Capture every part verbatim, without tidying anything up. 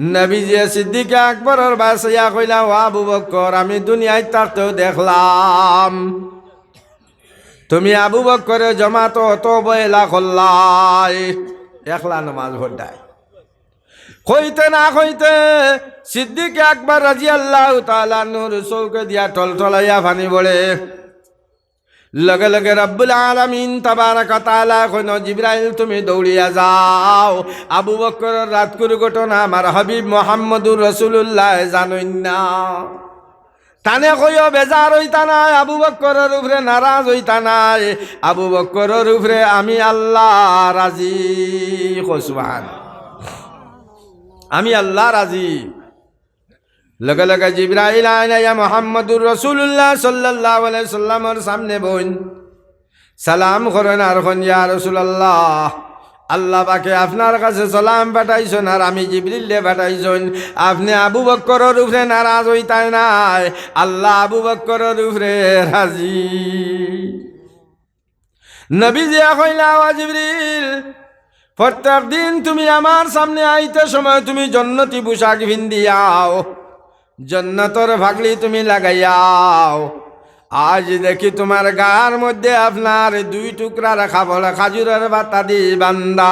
নবীজিয়ে সিদ্দিকে আকবরর বায় চাইয়া কইলা, "ও আবু বক্কর, আমি দুনিয়াত থাকতেউ দেখলাম তুমি আবু বক্করর জমাতো অত অবহেলা করলায়, একলা নমাজ পড়রায়।" কইতে না কইতে সিদ্দিকে আকবর রাদিয়াল্লাহু তাআলা আনহুর চউখে দিয়া টলটলাইয়া পানি পড়ে। লগে লগে রব্বুল আলামিন তাবারাকা তাআলায় কইন, "জিব্রাইল, তুমি দৌড়িয়া যাও, আবু বক্করর রাইতকুর ঘটনা আমার হাবিব মুহাম্মদুর রাসূলুল্লায় জানইন না। তানে কইও বেজার অইতা নায়, আবু বক্করর উপরে নারাজ অইতা নায়, আবু বক্করর উপরে আমি আল্লাহ রাজি।" কও সুবহান। আমি আল্লাহ রাজি। লগে লগে জিব্রাইল আইন আইয়া মুহাম্মদুর রাসূলুল্লাহ সাল্লাল্লাহু আলাইহি সাল্লামর সামনে বইন। সালাম করইন আর কইন, "ইয়া রাসূলুল্লাহ, আল্লাহ পাকে আপনার কাছে সালাম পাঠাইছইন আর আমি জিব্রিলরে পাঠাইছইন। আপনে আবু বক্করর উপরে নারাজ অইতা নায়, আল্লাহ আবু বক্করর উপরে রাজি।" নবীজিয়ে কইলা, "ও জিব্রিল, প্রত্যেক দিন তুমি আমার সামনে আইতে সময় তুমি জন্নতি পোশাক পিন্দিয়াও, জন্নতর ফাগড়ি তুমি লাগাইয়াও। আইজ দেখি তুমার গার মধ্যে আপনার দুই টুকরার কাপড় খাজুরর পাতা দি বান্ধা।"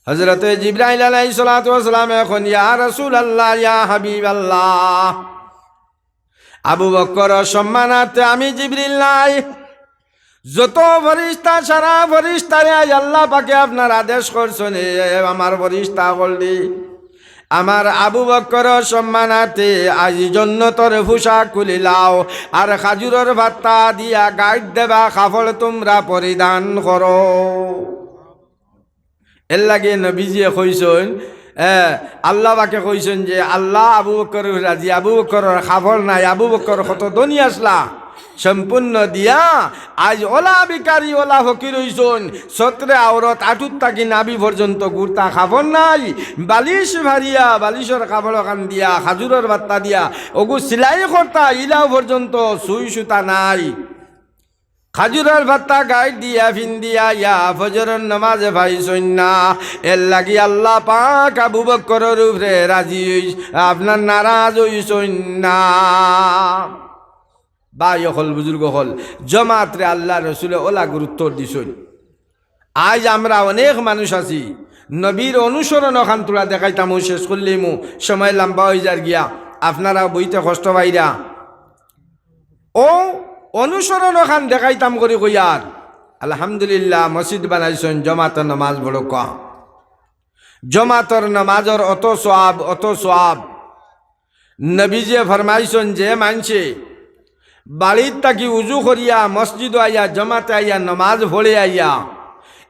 হযরতে জিব্রাইল আলাইহিস সালাতু ওয়াস সালামে কইন, "ইয়া রাসূলুল্লাহ, ইয়া হাবিবাল্লাহ, আবু বক্করর সম্মানার্থে আমি জিব্রিল নায়, যত ফিরিস্তা, সারা ফিরিস্তারে আইজ আল্লাহ পাকে আপনার আদেশ করছইন, এ আমার ফিরিস্তা অকলরে, আমার আবু বক্করর সম্মানার্থে আইজ জন্নতর পোশাক খুলিলাও, আর খাজুরর পাতা দিয়া গাইড় দেবা কাপড় তুমরা পরিধান করো।" এরলাগি নবীজিয়ে কইছইন, এ, আল্লাহ পাকে কইছইন যে আল্লাহ আবু বক্করর উপরে রাজি, আবু বক্করর কাপড় নাই, আবু বক্কর কত ধনী আছলা, সম্পূর্ণ দিয়া আইজ অলা ভিখারি, অলা ফকির অইছইন, সতরে আওরত আটুত থাকি নাভি পর্যন্ত গুরতা কাপড় নাই, বালিশ ভারিয়া, বালিশর কাপড় অখান দিয়া, খাজুরর পাতা দিয়া, অগু সিলাই করতা, ইলাও পর্যন্ত সুই সুতা নাই। খাজুরর পাতা গাইড় দিয়া পিন্দিয়া ইয়া ফজরর নমাজে পাইছইন না। এরলাগি আল্লাহ পাক আবু বক্করর উপরে রাজি অইছ-, আপনার নারাজ অইছইন না। ভাই অকল, বুজুর্গ অকল, জমাতরে আল্লার রসুলে অলা গুরুত্ব দিছইন। আইজ আমরা অনেক মানুষ আছি, নবীর অনুসরণ অখান থুড়া দেখাইতাম, অউ শেষ করলিমু, সময় লাম্বা অইযার গিয়া, আপনারা বইতে কষ্ট পাইরা। অউ অনুসরণ অখান দেখাইতাম করি কইয়ার, আলহামদুলিল্লাহ, মসজিদ বানাইছইন, জমাতর নমাজ পড়উক্কা। জমাতর নমাজর অত সওয়াব, অত সওয়াব। নবীজিয়ে ফরমাইছইন, যে মানষে বাড়িত থাকি উজু করিয়া মসজিদো আইয়া, জমাতে আইয়া, নমাজ পড়ে আইয়া,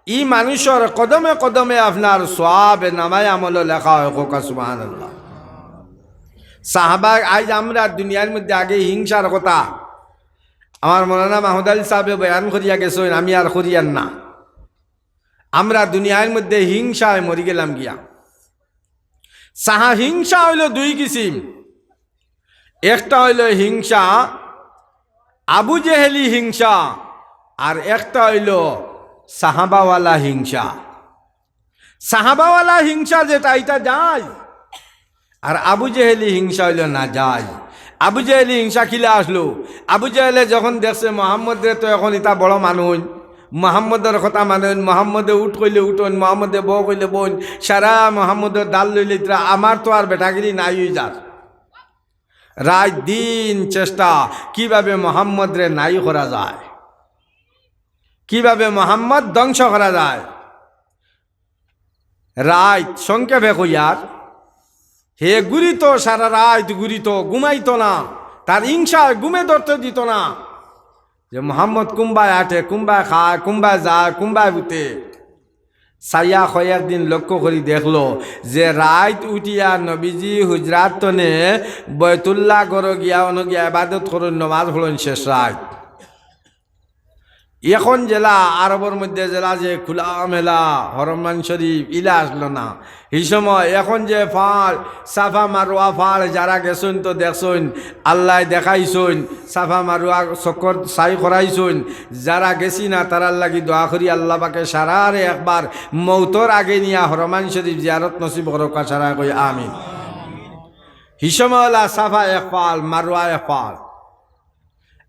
ই মানুষর কদমে কদমে আপনার সওয়াব নামায়ে আমলো লেখা অয়। কউক্কা সুবহানাল্লাহ। সাহাবা, আইজ আমরা দুনিয়ার মধ্যে আগে হিংসার কথা আমার মৌলানা মাহমুদ আলী সাহেবে বয়ান করিয়া গেছইন, আমি আর করিয়ার না। আমরা দুনিয়ার মধ্যে হিংসায় মরি গেলাম গিয়া। সাহা-, হিংসা অইলো দুই কিসিম, একটা অইলো হিংসা আবু জেহেলি হিংসা, আর একটা অইলো সাহাবাওয়ালা হিংসা। সাহাবাওয়ালা হিংসা যেটা, ইটা জায়েজ। আর আবু জেহেলি হিংসা অইলো নাজায়েজ। আবু জেহেলি হিংসা কিলা আসলো? আবু জেহেলে যখন দেখছে মোহাম্মদরে তো এখন ইতা বড় মানুষ, মোহাম্মদর কথা মানইন, মোহাম্মদে উঠ কইলে উঠইন, মোহাম্মদে বও কইলে বইন, সারা মোহাম্মদর দাল লইলে ইতরা, আমার তো আর বেটাগিরি নাই অইযার। রাইত দিন চেষ্টা কিভাবে মোহাম্মদরে নাই করা যায়, কিভাবে মোহাম্মদ ধ্বংস করা যায়। রাইত সংক্ষেপে কইয়ার, হে ঘুরিতো, সারা রাইত ঘুরিতো, ঘুমাইতো না। তার হিংসায় ঘুমে ধরতে দিতো না যে মোহাম্মদ কুনবায় আটে, কুনবায় খায়, কুনবায় যায়, কুনবায় হুতে। চাইয়া কয়েকদিন লক্ষ্য করি দেখলো যে রাইত উঠিয়া নবীজি হুজরাত তনে বয়তুল্লাহ ঘরো গিয়া, অনো গিয়া ইবাদত করইন, নমাজ পড়ইন শেষ রাইত। এখন যেলা আরবর মধ্যে যেলা যে খোলামেলা হরমান শরীফ ইলা আসলো না। হি সময় এখন যে ফাড়, সাফা মারওয়া ফাড়, যারা গেছইন তো দেখছইন, আল্লায় দেখাইছইন, সাফা মারওয়া চক্কর সাই করাইছইন। যারা গেছি না, তারার লাগি দোয়া করি, আল্লাহ পাকে সারারে একবার মৌতর আগে নিয়া হরমান শরীফ জিয়ারত নসিব করউক্কা, সারায় কই আমিন। হি সময় অলা সাফা এক ফাড়, মারওয়া এক ফাড়।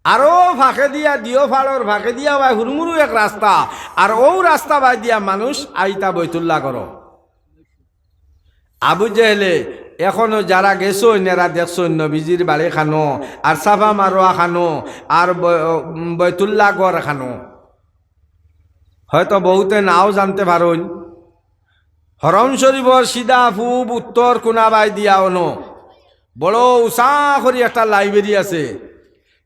আরো ফাঁকে দিয়া, দিও ফাড়র ফাঁকে দিয়া ভাই হুরুমুরু এক রাস্তা, আর অউ রাস্তা বায় দিয়া মানুষ আইতা বৈতুল্লাহ ঘরো। আবু জেহেলে এখনো যারা গেছইন, এরা দেখছইন নবীজির বাড়ি খানো, আর সাফা মারওয়া খানো, আর ব-, বৈতুল্লাহ ঘর খানো। হয়তো বহুতে নাও জানতে পারইন, হরম শরীফর সিধা পূব উত্তর কোনা বায় দিয়া অনো বড় উষা করি একটা library আছে।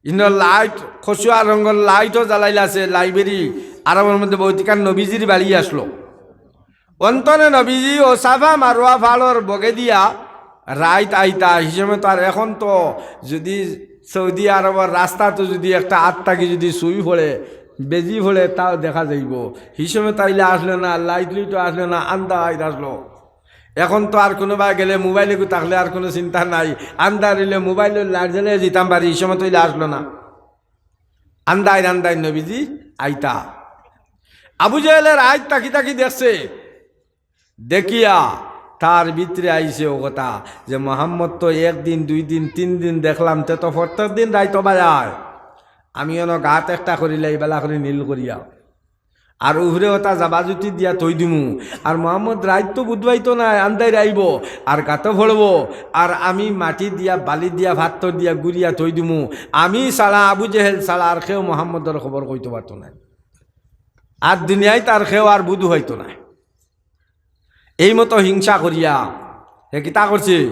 ইনো light, কচুয়া রঙর lightও জ্বালাইলা আছে library। আরবর মধ্যে বৈতিকার নবীজির বাড়ি আসলো। অন্তরে নবীজি অউ সাফা মারওয়া ফাড়র বগে দিয়া রাইত আইতা। হি সময় তো আর এখন তো যদি সৌদি আরবর রাস্তা তো যদি একটা আত থাকি যদি সুই পড়ে, বেজি পড়ে, তাও দেখা যাইবো। হি সময় তো ইলা আসলো না, light লুইটও আসলো না, আন্দাইর আসলো। এখন তো আর কুনুবায় গেলে mobile এগু থাকলে আর কুনু চিন্তা নাই। আন্দাইর অইলে mobile-র light জ্বালাইয়া যিতাম পারি, হি সময় তো ইলা আসলো না। আন্দাইর আন্দাইর নবীজি আইতা। আবু জেহেলে রাইত থাকি থাকি দেখছে, দেখিয়া তার ভিতরে আইছে অউ কথা যে মোহাম্মদ তো একদিন, দুই দিন, তিন দিন দেখলাম, তে তো প্রত্যেক দিন রাইত অবায় আয়। আমি অনো গাত একটা করিলাই, বালা করি নীল করিয়া। আর উপরে অটা জাবাজুতি দিয়া থই দিমু। আর মোহাম্মদ রাইত তো বুধবাইতো নায়, আন্দাইর আইবো, আর গাতো পড়বো, আর আমি মাটি দিয়া, বালি দিয়া, পাত্থর দিয়া গুড়িয়া থই দিমু। আমি ছাড়া, আবু জেহেল ছাড়া আর কেউ মোহাম্মদর খবর কইতো পারতো নায়। আর দুনিয়াইত আর কেউ আর বুধ হইতো নায়। এই মতো হিংসা করিয়া হে কিতা করছে?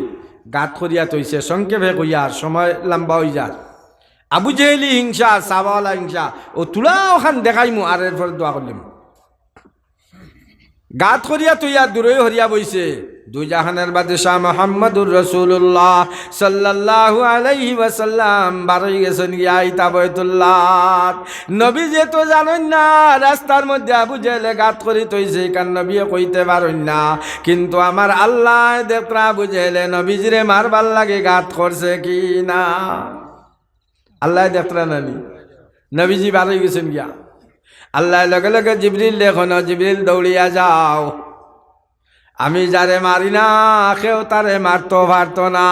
গাত করিয়া থইছে। সংক্ষেপে কইয়ার, সময় লম্বা অইযার। আবু জেহেলি হিংসা, সাফাওয়ালা হিংসা, অউ তুলা অখান দেখাইমু, আর এরপরে দোয়া করিলিমু। গাত করিয়া থইয়া দূরই হরিয়া বইছে। দুই জাহানের বাদশা মুহাম্মাদুর রাসূলুল্লাহ সাল্লাল্লাহু আলাইহি ওয়াসাল্লাম বারই গেছইন গিয়া আইতা বৈতুল্লাহ। নবীজি তো জানইন না, রাস্তার মধ্যে আবু জেহেলে গাত করি থইছে, ইখান নবীয়ে কইতে পারইন না। কিন্তু আমার আল্লায় দেখরা আবু জেহেলে নবীজিরে মারবার লাগি গাত করছে কি না। আল্লায় দেখরা নানি, নবীজি বারই গেছইন গিয়া। আল্লায় লগে লগে জিবরিলরে কইন, "জিবরিল, দৌড়িয়া যাও।" আমি যারে মারি না, কেউ তারে মারতো পারতো না।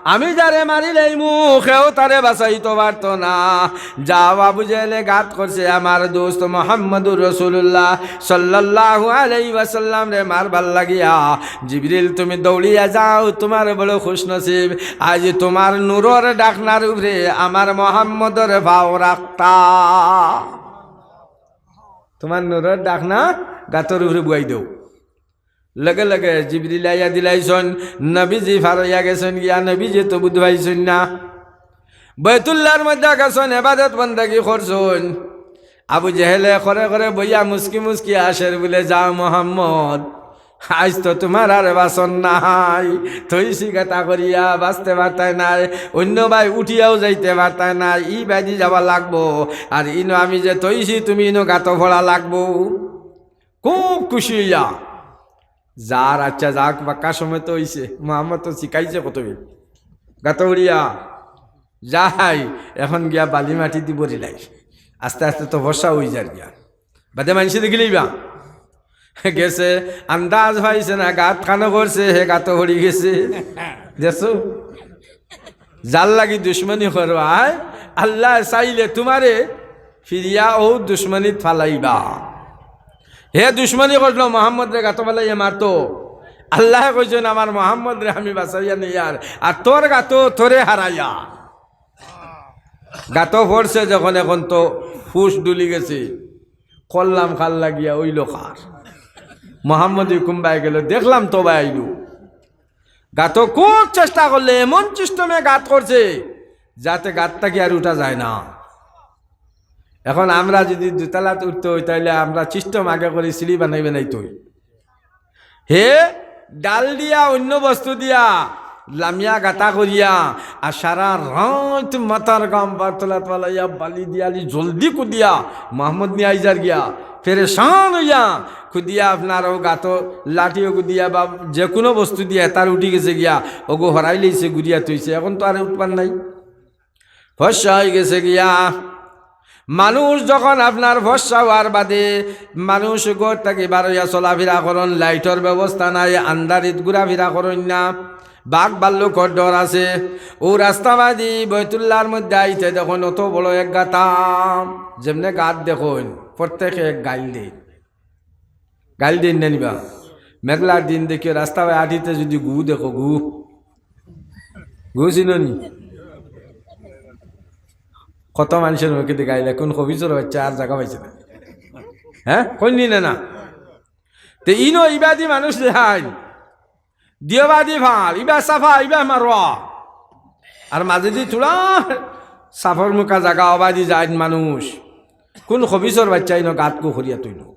আমি যারে মারিলাইমু, কেউ তারে বাঁচাইতো পারতো না। যাও, আবু জেহেলে গাত করছে আমার দোস্ত মুহাম্মাদুর রাসূলুল্লাহ সাল্লাল্লাহু আলাইহি ওয়াসাল্লামরে মারবার লাগিয়া। জিবরিল, তুমি দৌড়িয়া যাও, তুমার বড় খুশনসিব, আইজ তুমার নূরর ঢাকনার উপরে আমার মুহাম্মদর পাও রাখতা। তুমার নূরর ঢাকনা গাতর উপরে বুয়াই দেও। লগে লগে জিবরিল আইয়া দিলাইছইন, নবীজি ফারইয়া গেছইন গিয়া, নবীজি তো বুধ পাইছইন না। বৈতুল্লাহর মধ্যে গেছইন, ইবাদত বন্দেগি করছইন। আবু জেহেলে করে করে বইয়া মুচকি মুচকি আসের বুলে, "যাও মোহাম্মদ, আইজ তো তুমার আর বাঁচন নাই, থইছি গাতা করিয়া বাঁচতে পারতায় নায়, অইন্য বায় উঠিয়াও যাইতে পারতায় নায়, ই বায়দি যাওয়া লাগবো, আর ইনো আমি যে থইছি তুমি ইনো গাতো পড়া লাগবো।" খুব খুশি অইয়া যার, আচ্ছা যাক, বাক্কা সময় তো অইছে, মোহাম্মদ তো শিখাইছে কত বিল। গাতো উড়িয়া যাই, এখন গিয়া বালি মাটি দি ভরিলাই। আস্তে আস্তে তো বর্ষা অইযার গিয়া। বাদে মানষে দেখিলাইবা। গেছে, আন্দাজ পাইছে না, গাত খানো করছে, হে গাতো পড়ি গেছে। দেখছো? যার লাগি দুশমনি করো, আয়, আল্লায় চাইলে তুমারে ফিরিয়া অউ দুশমনিত ফালাইবা। হে দুশমনি করলো, মোহাম্মদরে গাতো ফালাইয়া মারতো। আল্লায় কইছইন, "আমার মোহাম্মদরে আমি বাঁচাইয়া নেইয়ার, আর তোর গাতো তোরে হারাইয়া।" গাতো পড়ছে যখন, এখন তো হুশ ডুলি গেছে। করলাম কার লাগিয়া, অইলো কার? মোহাম্মদ হুকুম বায় গেল, দেখলাম তো বায় আইলো। গাতো খুব চেষ্টা করলে, এমন সিস্টেমে গাত করছে, যাতে গাত থাকি আর উঠা যায় না। এখন আমরা যদি দুতলাত উঠতে অই, তাইলে আমরা সিস্টেম আগে করি সিঁড়ি বানাই বানাইতে অই। হে ডাল দিয়া, অইন্য বস্তু দিয়া, লামিয়া গাতা করিয়া, আর সারা রাইত মাথার গাম বার তলাত ফালাইয়া বালি দিয়ালি জলদি কুদিয়া, মোহাম্মদ নিয়া আইজার গিয়া, পেরেশান অইয়া, কুদিয়া আপনার অউ গাতো লাঠি অগু দিয়া বা যেকুনু বস্তু দিয়া তার উঠি গেছে গিয়া, অগু হরাই লইছে, গুরিয়া থইছে, এখন তো আর উঠবার নাই। ফর্সা অই গেছে গিয়া। মানুষ যখন আপনার ফর্সা অওয়ার বাদে মানুষ ঘর থাকি বার অইয়া চলাফিরা করইন, লাইটর ব্যবস্থা নাই, আন্দারিত ঘুরাফিরা করইন না, বাঘ ভাল্লুকর ডর আছে। অউ রাস্তাবাদি বয়তুল্লার মধ্যে আইতে দেখইন অত বড় এক গাতা, যেমনে গাত দেখইন, প্রত্যেকে এক গাইল দেইন। গাইল দেইন না নি বা? মেঘলার দিন দেখিও রাস্তাবায় আটিতে যুদি গু দেখো, গু, গু চিনো নি? কত মানষর মুখেদি গাইল, কুন খবিছর বাইচ্চা আর জাগা পাইছে না। হে, কইন নি না, না? তে ইনো ইবাদি মানুষ দেখাইন, দিওবাদি ফাল, ইবা সাফা, ইবা মারোয়া। আর মাজেদি থুড়া সাফর মুখা জাগা, অবাদি যাইন মানুষ। কুন খবিছর বাইচ্চা ইনো গাত গু করিয়া থইলো।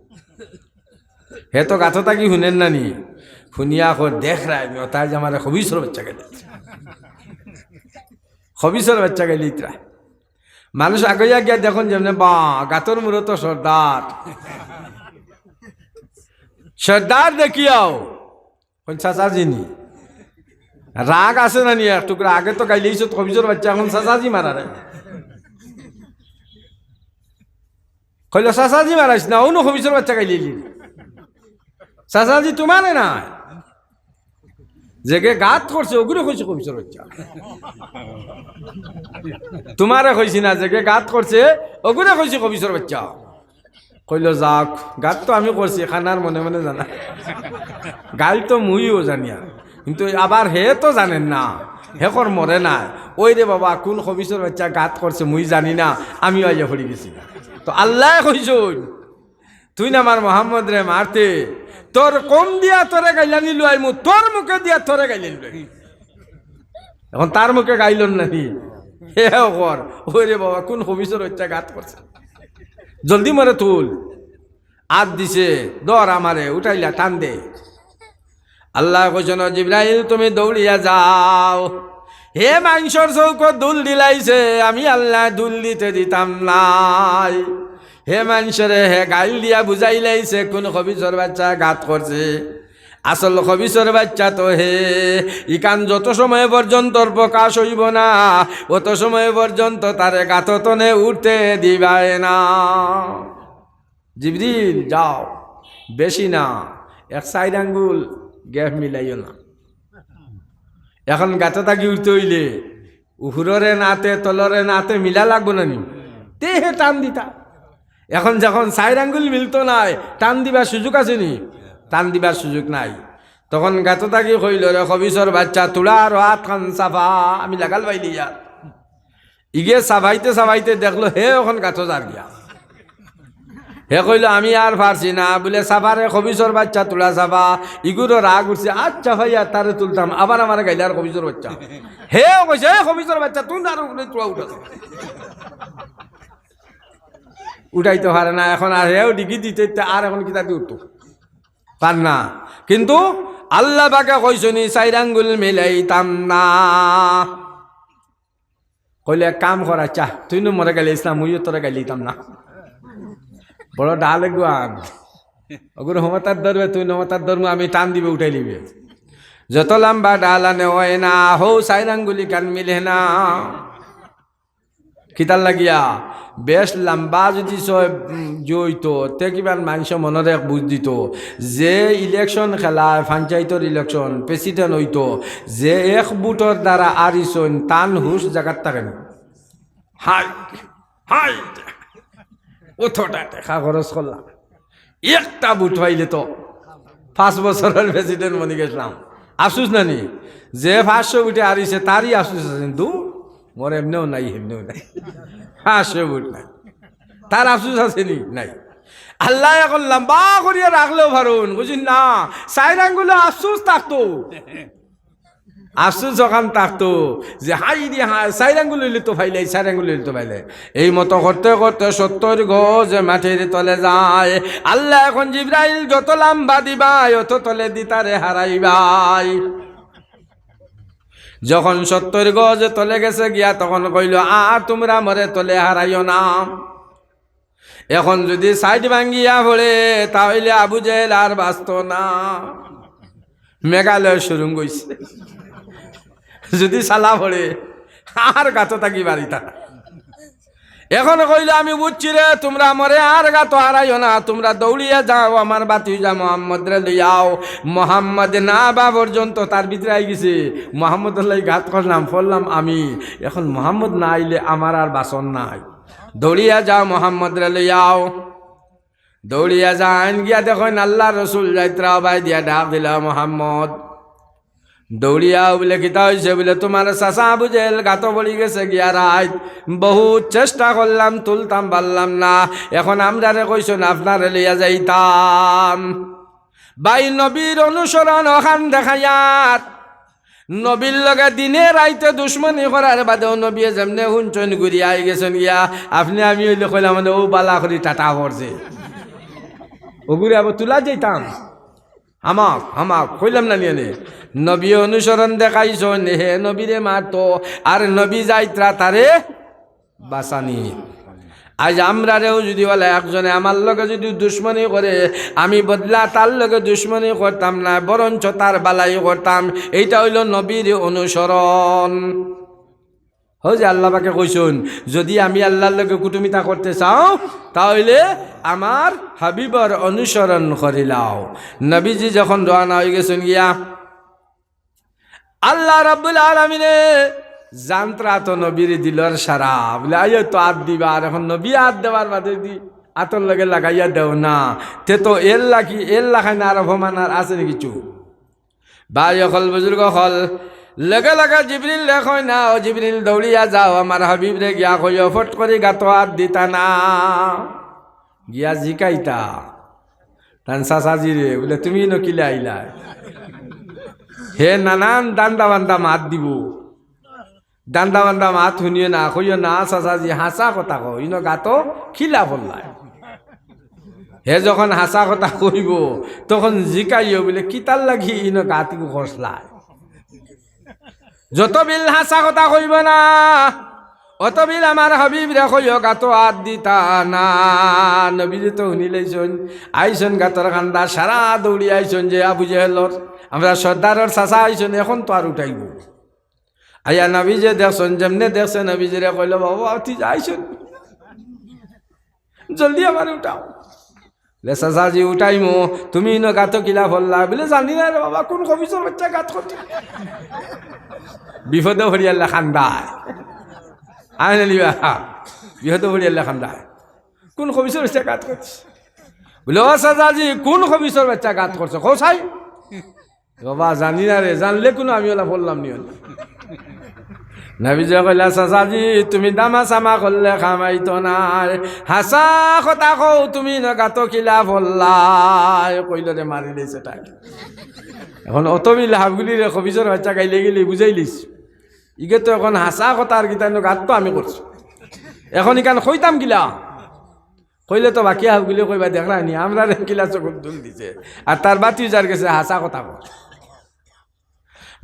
হে তো গাতো থাকি হুনের না নি, হুনিয়া কর, "দেখরায় নি, অতায় যে আমারে খবিছর বাইচ্চা গাইল, খবিছর বাইচ্চা গাইল ইতরা।" মানুষ আগইয়া গিয়া দেখইন যেমনে, বা, গাতর মুরো তো সর্দার। সর্দার দেখিয়াও, কইন চাচাজি নি। রাগ আছে না নি এক টুকরা? আগে তো গাইলেইছত খবিছর বাইচ্চা, এখন চাচাজি মারারে। কইলো, "চাচাজি মারাইস না, অনো খবিছর বাইচ্চা গাইলিলি। চাচাজি তুমারে না, যেগে গাত করছে, অগুরে কইছি খবিছর বাইচ্চা। তুমারে কইছি না, যেগে গাত করছে, অগুরে কইছি খবিছর বাইচ্চা।" কইলো, "যাউক, গাত তো আমি করছি, খানার মনে মনে জানা। গাইল তো মুইও জানিয়া, কিন্তু আবার হে তো জানের না, হে কর মরে না। ওই রে বাবা, কুন খবিছর বাইচ্চা গাত করছে মুই জানি না, আমিও আইয়া পড়ি গেছি।" তো আল্লায় কইছইন, "তুইন আমার মোহাম্মদরে মারতে, তোর কম দিয়া তোরে গাইলানি লুয়াইমু, তোর মুখে দিয়া তোরে গাইলানি লুয়াইমু।" এখন তার মুখে গাইলর না নি, হে কর, "ওই রে বাবা, কুন খবিছর বাইচ্চা গাত করছে? জলদি মরে তুল।" আত দিছে, "ধর আমারে, উঠাইলা, টান দে।" আল্লায় কইছইন, "ও জিব্রাইল, তুমি দৌড়িয়া যাও। হে মানষর চউখো ধুল দিলাইছে, আমি আল্লায় ধুল দিতে দিতাম নায়। হে মানষরে হে গাইল দিয়া বুঝাইলাইছে কুন খবিছর বাইচ্চা গাত করছে। আসল খবিছর বাইচ্চা তো হে। ইখান যত সময় পর্যন্ত প্রকাশ অইবো না, অত সময় পর্যন্ত তারে গাত তনে উঠতে দিবায় না।" জিবরিল, যাও, বেশি না, এক চাইর আঙ্গুল gap মিলাইও না। এখন গাতো থাকি উঠতে অইলে উপররে নাতে, তলরে নাতে মিলা লাগবো না নি? তে হে টান দিতা। এখন যখন চাইর আঙ্গুল মিলতো নায়, টান দিবার সুযোগ আছে নি? টান দিবার সুযোগ নাই। তখন গাতো থাকি কইলো, "রে খবিছর বাইচ্চা, তুড়া আরো আতখান চাপা, আমি লাগাল পাইলিয়ার।" ইগে চাবাইতে চাবাইতে দেখলো হে অখন গাতো যার গিয়া। হে কইলো, "আমি আর পারছি না।" বুলে, "চাপা রে, খবিছর বাইচ্চা, তুড়া চাপা।" ইগুরও রাগ উঠছে, "আচ্ছা ভাইয়া, তারে তুলতাম, আবার আমারে গাইলার খবিছর বাইচ্চা।" হেও কইছে, "এ খবিছর বাইচ্চা, তুই না আর উঠলে তুড়া উঠা।" উঠাইতো পারে না, এখন আর হেও ডিগি দিতে দিতে আর এখন কিতা দি উঠতো? পার না। কিন্তু আল্লাহ পাকে কইছইন, "চাইর আঙ্গুল মিলাইতাম না।" কইলে, "এক কাম কর, আচ্ছা, তুই নু মরে গাইলে ইসলাম, মুইও তোরে গাইলিতাম না।" বড় ডাল এগুয়ান। অগুর হমতার ধরবে, তুই নমতার ধরমু, আমি টান দিবে, উঠাই লিবে। যত লম্বা ডাল আনে অয় না, হউ চাইর আঙ্গুল ইখান মিলে না। কিতার লাগিয়া? বেশ লম্বা যুদি ছয়, উম, জইতো, তে কিমান মানষে মনরে এক বুঝ দিতো। যে election খেলায়, পঞ্চায়েতর election, president অইতো, যে এক ভোটর দ্বারা আরিছইন, তান হুশ জাগাত থাকে না। হায়, হায়, অতটা টেকা খরচ করলাম, একটা ভোট পাইলে তো পাঁচ বছরর president বনি গেছলাম। আফসুস না নি? যে পাঁচশো ভোটে আরিছে, তারই আফসুস আছে, কিন্তু মোর এমনেও নাই, এমনেও নাই। পাঁচশো ভোট নাই। তার আফসুস আছে নি? নাই। আল্লায় এখন লম্বা করিয়া রাখলেও পারইন, বুঝছইন না? চাইর আঙ্গুলো আফসুস থাকতো। আফসুস অখান থাকতো যে, "হায় রে হায়, চাইর আঙ্গুল অইলে তো পাইলাই, চাইর আঙ্গুল অইলে তো পাইলাই।" এই মতো করতে করতে সত্তর গজ মাটির তলে যায়। আল্লায় এখন জিব্রাইল যত লম্বা দিবায়, অত তলেদি তারে হারাইবায়। যখন সত্তর গজ তলে গেছে গিয়া, তখন কইল, "আর তুমরা মরে তলে হারাইও না।" এখন যুদি সাইড ভাঙ্গিয়া পড়ে, তা অইলে আবু জেহেল আর বাঁচতো না। মেঘালয় সুরুং অইছে। যুদি ছালা পড়ে, আর গাতো থাকি বারিতা না। এখন কইল, "আমি বুঝছি রে, তুমরা মরে আর গাতো হারাইও না, তুমরা দৌড়িয়া যাও, আমার ভাতিজা মোহাম্মদরে লইয়া আও।" মোহাম্মদ না বা পর্যন্ত তার ভিতরে আই গেছে, "মোহাম্মদর লাগি গাত করলাম, পড়লাম আমি, এখন মোহাম্মদ না আইলে আমার আর বাঁচন নাই।" দৌড়িয়া যাও, মোহাম্মদরে লইয়া আও। দৌড়িয়া যাইন, গিয়া দেখইন আল্লার রসুল যাইত্রা, বায় দিয়া ডাক দিলা, "মোহাম্মদ।" দৌড়িয়া আও বুলে, "কিতা অইছে?" বুলে, "তুমার চাচা আবু জেহেল গাতো পড়ি গেছে গিয়া রাইত, বহুত চেষ্টা করলাম, তুলতাম পারলাম না, এখন আমরারে কইছইন আপনারে লইয়া যাইতাম।" ভাই, নবীর অনুসরণ অখান দেখাইয়ার। নবীর লগে দিনে রাইতে দুশমনি করার বাদেও নবীয়ে যেমনে হুনছইন ঘুরিয়া আই গেছইন গিয়া। আপনে আমি অইলে কইলাম, মানে, "ও বালা করি টাটা পড়ছে।" ওগুরে আবার তুলা যাইতাম। হামাক, হামাক, কইলাম না নিয়ে নে। নবীয়ে অনুসরণ দেখাইছইন, হে নবীরে মারতো, আর নবী যাইত্রা তারে বাঁচানি। আইজ আমরারেও যুদি ওলা একজনে আমার লগে যুদি দুশমনি করে, আমি বদলা তার লগে দুশমনি করতাম না, বরঞ্চ তার বালাই করতাম। এইটা অইলো নবীর অনুসরণ। অউ যে আল্লা পাকে কইছইন, "যুদি আমি আল্লার লগে কুটুমিতা করতে চাও, তা অইলে আমার হাবিবর অনুসরণ করিলাও।" নবীজি যখন রওয়ানা অই গেছইন গিয়া, আল্লা রাব্বুল আলামিনে জানত্রা তো নবীর দিলর সারা, বুলে, "আইও তো আত দিবা।" আর এখন নবী আত দেওয়ার বাদে যুদি আতর লগে লাগাইয়া দেও না, তে তো এর লাগি, এর লাখান আর অপমান আর আছে নি কিছু? ভাই অকল, বুজুর্গ অকল, লগে লগে জিবরিলরে কয় না, "ও জিবরিল, দৌড়িয়া যাও, আমার হাবিবরে গিয়া কইও, ফট করি গাতো আত দিতা না।" গিয়া জিকাইতা, "তান চাচাজিরে, বুলে, তুমি ইনো কিলা আইলায়?" হে নানান দান্দা বান্দা মাত দিবো। দান্দা বান্দা মাত হুনিও না, কইও না, "চাচাজি, হাছা কথা কও, ইনো গাতো কিলা পড়লায়?" হে যখন হাছা কথা কইবো, তখন জিকাইও বুলে, "কিতার লাগি ইনো গাত ইগু খসলায়?" যত বিল হাছা কথা কইবো না, অত বিল আমার হাবিবরে কইও গাতো আত দিতা না। নবীজি তো হুনিলাইছইন, আইছইন গাতর কান্দা, সারা দৌড়ি আইছইন যে আবু জেহেলর, আমরা সর্দারর চাচা আইছইন, এখন তো আর উঠাইবো। আইয়া নবীজি দেখছইন, যেমনে দেখছে নবীজিরে কইলো, "বাবা, তুই যাইছইন, জলদি আমারে উঠাও।" বুলে, "চাচাজি, উঠাইমু, তুমি ইনো গাতো কিলা পড়লায়?" বুলে, "জানি না রে বাবা, কুন খবিছর বাইচ্চা গাত করছে।" বিপদো পড়িয়ারলে কান্দায়। আয় না নি বা? বিপদো পড়িয়ারলে কান্দায়। "কুন খবিছর বাইচ্চা গাত করছে?" বুলে, "ও চাচাজি, কুন খবিছর বাইচ্চা গাত করছে? কও চাই।" "বাবা, জানি না রে, জানলে কুনু আমি ওলা পড়লাম নি অনে।" নবীজি কইলা, "চাচাজি, তুমি দামা চামা করলে কাম অইতো নায়। হাছা কথা কও, তুমি ইনো গাতো কিলা পড়লায়?" কইলো রে, মারিলাইছে তাই। এখন অত বিল হাফগুলিরে খবিছর বাইচ্চা গাইলে গেলে বুঝাইলিছ। ইগে তো এখন হাছা কথা আর কিতা ইনো গাত তো আমি করছি। এখন ইখান কইতাম কিলা? কইলে তো বাকি হাফগুলি কইবা, "দেখরায় নি, আমরারে কিলা চকুর ধুল দিছে।" আর তার ভাতিজার গেছে হাছা কথা কয়।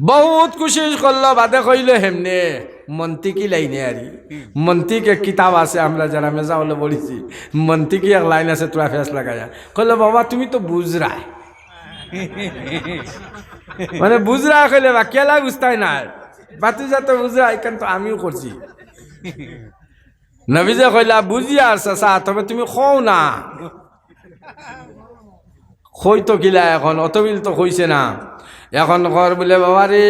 বহুত কুশিশ করলো, বাদে কইলো হেমনে, মন্তিকি লাইনে আরি। মন্তিক এক কিতাব আছে, আমরা যারা মেজা অকলে পড়ছি। মন্তিকি এক লাইন আছে, থুড়া ফেস লাগাইয়া। কইলো, "বাবা, তুমি তো বুজরায়।" মানে বুজরায় কইলে বা কেলা বুজতায় নায়। ভাতিজা তো বুজরায়, ইখান তো আমিও করছি। নবীজি কইলা, "বুজিয়ার চাচা, তবে তুমি কও না।" কইতো কিলা এখন, অত বিল তো কইছে না। এখন কর বুলে, "বাবা রে,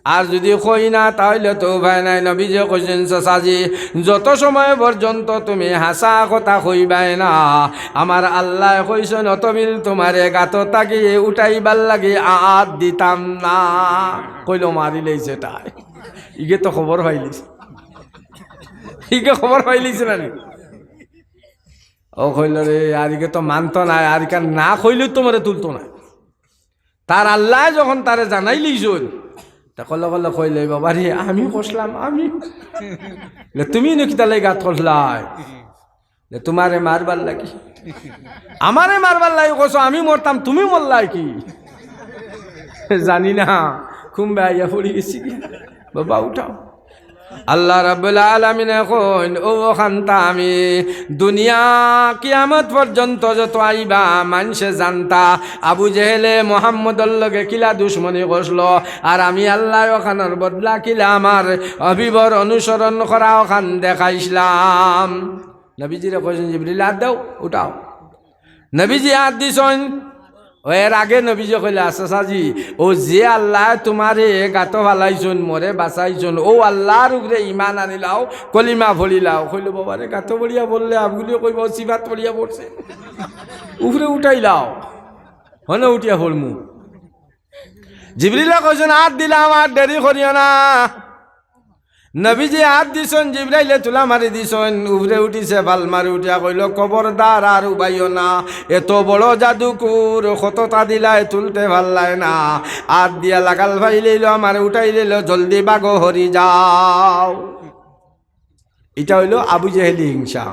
আর যুদি কই না, তা অইলে তো উপায় নাই।" নবীজি কইছইন, "চাচাজি, যত সময় পর্যন্ত তুমি হাছা কথা কইবায় না, আমার আল্লায় কইছইন, অত বিল তুমারে গাতো থাকি উঠাইবার লাগি আত দিতাম না।" কইলো, "মারিলাইছে তাই।" ইগে তো খবর পাইলিছে। ইগে খবর পাইলিছে না নি? ও কইলো রে, আর ইগে তো মানতো নায়, আর ইখান না কইলেউ তো মরে তুলতো নায়। তার আল্লায় যখন তারে জানাইলিছইন, তে কইলো, কইলো, কইলে, "বাবা রে, আমি কইছলাম, আমি।" লে, "তুমি ইনো কিতার লাগি গাত করলায়?" লে, "তুমারে মারবার লাগি।" "আমারে মারবার লাগি কইছো, আমি মরতাম, তুমি মরলায় কি?" "জানি না।" ঘুম ভাইয়া পড়ি গেছি গি। বাবা উঠাও। আল্লাহ রাব্বুল আলামিনে কইন, "ও অখানতা আমি দুনিয়া কিয়ামত পর্যন্ত যত আইবা, মানষে জানতা আবু জেহেলে মোহাম্মদর লগে কিলা দুশমনি করছিল, আর আমি আল্লায় অখানর বদলা কিলা আমার হাবিবর অনুসরণ করা অখান দেখাইছলাম।" নবীজিরে কইছইন, "জিবরিল, আত দেও, উঠাও।" নবীজি আত দিছইন। ও এর আগে নবীজি কইলা, "চাচাজি, ও যে আল্লায় তুমারে গাতো ফালাইছইন, মোরে বাঁচাইছইন, ও আল্লার উপরে ইমান আনিলাও, কলিমা পড়িলাও।" কইলো, "বাবারে, গাতো পড়িয়া পড়লে আবগুলি কইবা, ও সিবাত পড়িয়া পড়ছে, উপরে উঠাইলাও, হনে উঠিয়া পড়মু।" জিবরিলে কইছইন, "আত দিলাম, আর দেরি করিও না।" নবীজি আত দিছইন, জিবরাইলে তুলা মারি দিছইন, উপরে উঠিছে, ফাল মারি উঠিয়া কইলো, "খবরদার আর উবাইও না, এত বড় জাদুকুর, কততা দিলায় তুলতে পারলায় না, আত দিয়া লাগাল পাইলাইলো, আমারে উঠাইলাইলো, জলদি বাগো হরি যাও।" ইটা অইলো আবু জেহেলি হিংসা।